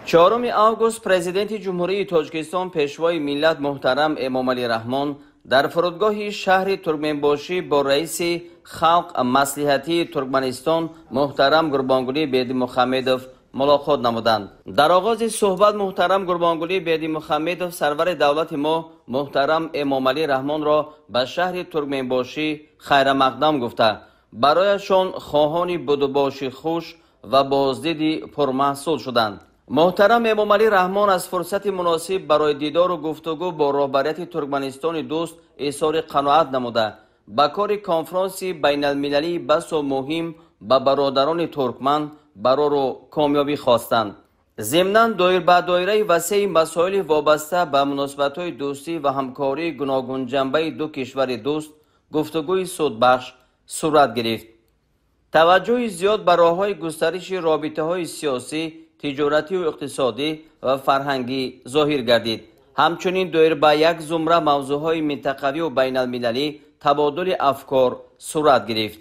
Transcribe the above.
4 август Президенти Ҷумҳурии Тоҷикистон, Пешвои миллат муҳтарам Эмомалӣ Раҳмон дар фурудгоҳи шаҳри Туркменбошӣ бо раиси Халқ Маслиҳатии Туркманистон муҳтарам Гурбонгулӣ Бердимухамедов мулоқот намуданд. Дар оғози суҳбат муҳтарам Гурбонгулӣ Бердимухамедов сарвари давлати мо муҳтарам Эмомалӣ Раҳмонро ба шаҳри Туркменбошӣ хайрамақдам гуфта, барояшон хоҳони будубоши хуш ва боздиди пурмаҳсул шуданд. Муҳтарам Эмомалӣ Раҳмон аз фурсати муносиб барои дидору гуфтугӯ бо роҳбарияти Туркманистони дӯст изҳори қаноат намуда, ба кори конфронси байналмилалии басо муҳим ба бародарони туркман барору комёбӣ хостанд. Зимнан доир ба доираи васеи масоили вобаста ба муносибатҳои дӯстӣ ва ҳамкории гуногунҷанбаи ду кишвари дӯст гуфтугӯи судбахш сурат гирифт. Таваҷҷӯҳи зиёд ба роҳҳои густариши робитаҳои сиёсӣ, тиҷоративу иқтисодӣ ва фарҳангӣ зоҳир гардид. Ҳамчунин доир ба як зумра мавзӯъҳои минтақавию байналмилалӣ табодули афкор сурат гирифт.